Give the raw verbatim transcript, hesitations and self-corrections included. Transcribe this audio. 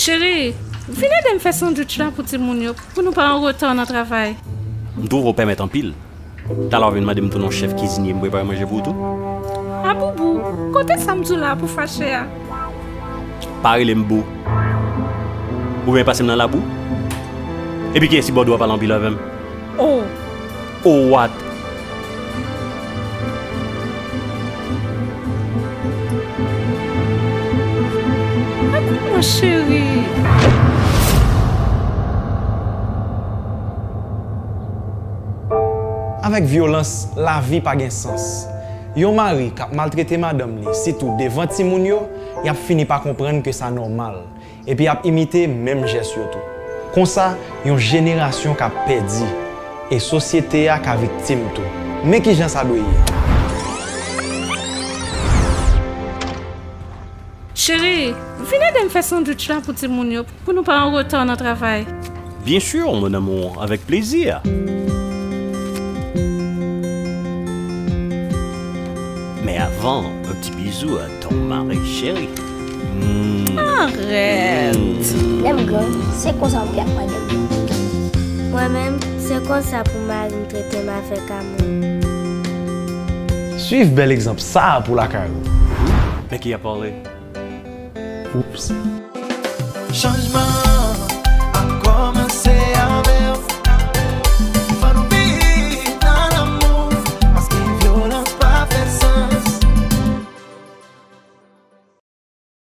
Cheri, vin ede m fè sandwich la pou timoun yo, pou nou pa an reta nan travay. M twouve w pèmèt anpil. Talè w vin mande m tounen yon chèf kizinye m prepare manje pou w tou. A Boubou, kote sa m di w la pou fache a? Pa rele m Bou. Oubyen pase m nan labou. Epi kiyès ki ba w dwa pale anpil avè m? Oh. Oh what? Akout mwen, cheri. Avèk vyolans, lavi pa gen sans. Yon mari k ap maltrete madanm li, sitou devan timoun yo, y ap fini pa konprann ke sa nòmal. Epi y ap imite menm jès yo tou. Konsa, yon jenerasyon k ap pèdi, e sosyete a ka viktim tou. Men kijan sa dwe ye. Cheri, vin ede m fè sandwich la pou timoun yo, pou nou pa an reta nan travay. Bien sûr, mon amour, avec plaisir. Mais avant, un petit bisou à ton mari chéri. Mm. Arèt. Lè m gran, se konsa m ap madanm. Mwen menm, se konsa pou mari m trete m avèk amou. Swiv bèl egzanp sa a pou lakay ou. Men ki ap pale? Oups. Chanjman